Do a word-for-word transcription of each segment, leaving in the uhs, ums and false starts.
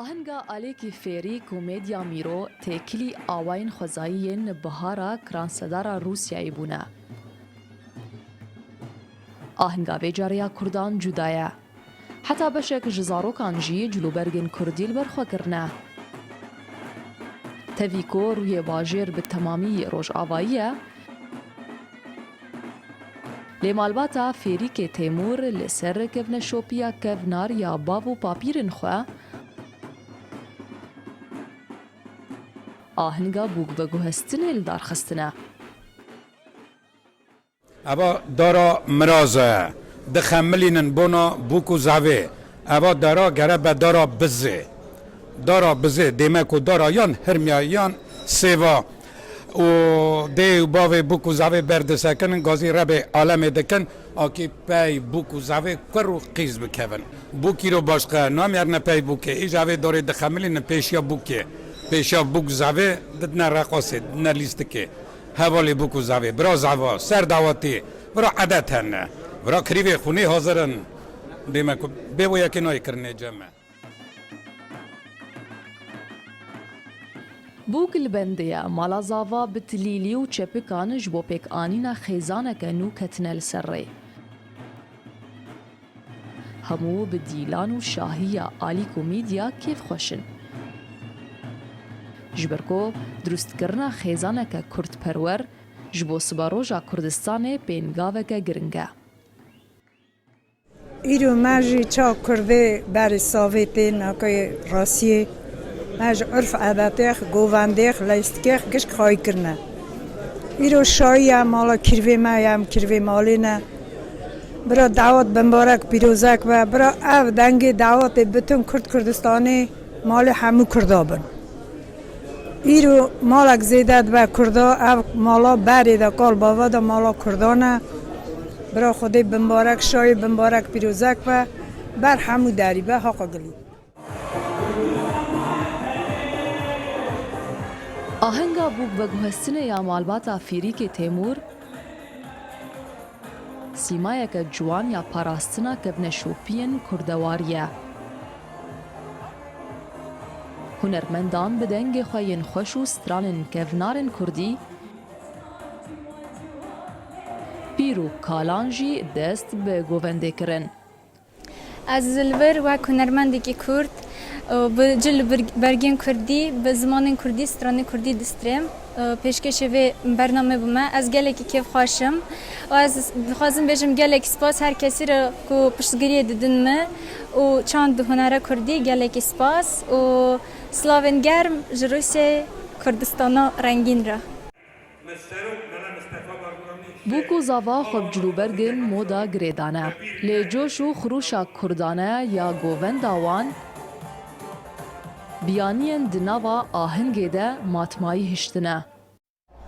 Ahenga alêkî fêrî ku Medya Mîro têkilî awayên xwezayî yên bihara kiransedara Rûsyayê bûne. Ahenga vê carê ya Kurdan cuda ye. Heta beşek ji zarokan jî cilûbergên Kurdî li ber xwe kirine. Tevî ku rûyê bajêr bi temamî rojavayî ye, lê malbata Fêrîkê Têmûr li ser kevneşopiya kevnar ya bav û papîrên xwe, ahenga bûk veguhestinê li dar xistine. Eva dara miraz e. Dixemilînin bona bûk û zavê. Eva dara gere be dara bizê. Dara bizê, dême ku dara yan hirmiya yan sêva. Û dê û bavê bûk û zavê berdisekinin, gazî rebê alemê dikin, akî pey bûk û zavê kur û qîz bikevin. Bûkî ro başqe namêrine pey bûkê. Îja vê darê dixemilînin pêşiya bûkê. Pêşiya bûk zavê didine reqasê, didine lîstikê. Hevalê bûk û zavê, bira zava, ser dawetî, bira edet hene, bira kirîvê xûnê hazir in. Dême ku bê bo yekê nayê kirinê cem e. Bûk li bendê ye, mala zava bi tilîlî û çepikan ji bo pêkanîna xêzaneke nû ketine li ser rê. Hemû bi dîlan û şahiya alîk û mîdya kêfxweş in. Ji ber ku dirustkirina xêzaneke kurdperwer ji bo siberoja Kurdistanê pêngaveke giring e. Îro me jî ça kurdê berê savê tê nakê rastiyê. Me ji urf edetêx, govendêx, leystikêx gişk xayî kirine. Îro şayî ye, mala kîrvê me ye, em kîrvê malê ne. Bira dawet bimbarek pîrozek be. Bira ev dengê dawetê bütün Kurd Kurdistanê malê hemû Kurda bin. Îro malek zêde dibe Kurda, ev mala berê de kal bava de mala Kurdan e. Bira Xwedê bimbarek şayê bimbarek pîrozek be, ber hemû derî be, haqa gilî. Ahenga bûk veguhestinê ya malbata Fîrîkê Têmûr, sîmayeke ciwan ya parastina kevneşopiyên kurdewarî ye. Hunermendan bi dengê xwe yên xweş û stranên kevnarên kurdî, pîr û kalan jî dest bi govendê kirin. Ez li vir wek hunermendekî kurd, bi cil û bir-, bergên kurdî, bi zimanên kurdî, stranên kurdî distrêm. Pêşkêşê vê bername bûme. Ez gelekî kêfxweş im. Û ez dixwazim bêjim gelekî spas her kesî re ku piştgiriyê didin me û çand di hunera kurdî gelekî spas û slavên germ ji Rûsyayê Kurdistana rengîn re. Bûk û zava xwe bi cilûbergên moda girê dane. Lê coş û xirûşa kurdane ya govenda wan biyaniyên di nava ahengê de matmayî hiştine.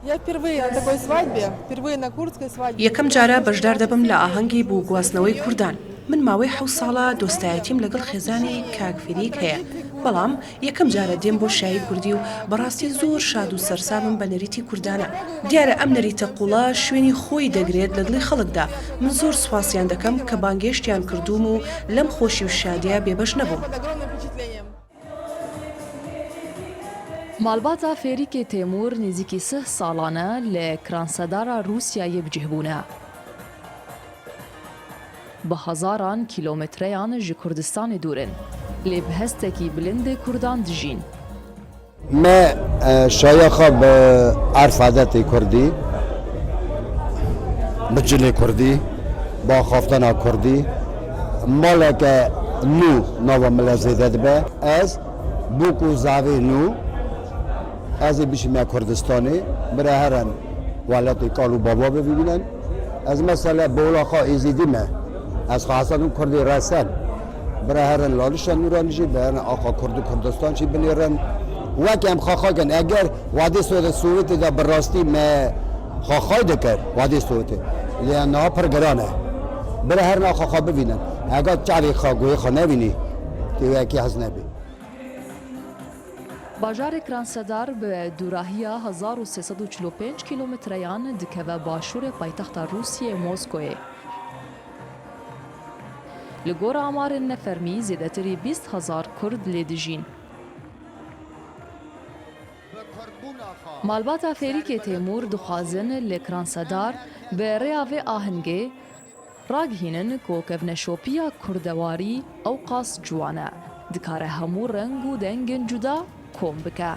Я впервые на такой свадьбе, впервые на курдской свадьбе. یەکەم جارە بەشدار دەبم لە ئاهەنگی بۆ گواستنەوەی کوردان. من ماوەی حەوت ساڵە دۆستایەتیم لەگەڵ خێزانی کاک فریک هەیە، بەڵام یەکەم جارە دێم بۆ شایی کوردی و بەڕاستی زۆر شاد و سەرسامم بە نەریتی کوردانە. دیارە ئەم نەریتە قوڵە شوێنی خۆی دەگرێت لە دڵی خەڵکدا. من زۆر سوپاسیان دەکەم کە بانگێشتیان کردووم و لەم خۆشی و شادیە بێبەش نەبووم. Malbata Fêrîkê Têmûr nêzîkî sih salan e li kiransedara Rûsyayê bi cih bûne. Bi hezaran kîlometreyan ji Kurdistanê dûr in, lê bi hestekî bilind ê Kurdan dijîn. Me, e, şaya xwe bi erf adetê kurdî, bi cilê kurdî, bi axaftana kurdî, maleke nû nava min le zêde dibe. Ez bûk û zavê nû, ez ê bişîme Kurdistanê, bira herin welatê kal û bava bibînin. Ez mesela bi wila xwe êzîdî me. Ez xwe hesabim kurdê resen. Bira herin lalişa nûranî jî, bira herin axa kurd û Kurdistan jî binêrin. Wek em xaxa kin. Eger wadê Sovyetê de bi rastî me xaxay dikir, wadê Sovyetê. Lê niha pir giran e. Bira herin axa xwe bivînin. Hega çavê xwe, guhê xwe nevînî, tê wekî hez nebî. Bajarê Kransedar bi dûrahiya hezar û sê sed û çil û pênc kîlometreyan dikeve başûrê paytexta Rûsiyê Moskoyê. Li gora amarên nefermî zêdetirî bîst hezar Kurd lê dijîn. Malbata Fêrîkê Têmûr dixwazin li Kiransedar bi rêya vê ahengê ragihînin ku kevneşopiya kurdewarî ewqas ciwan e, dikare hemû reng û dengên cuda kom bike.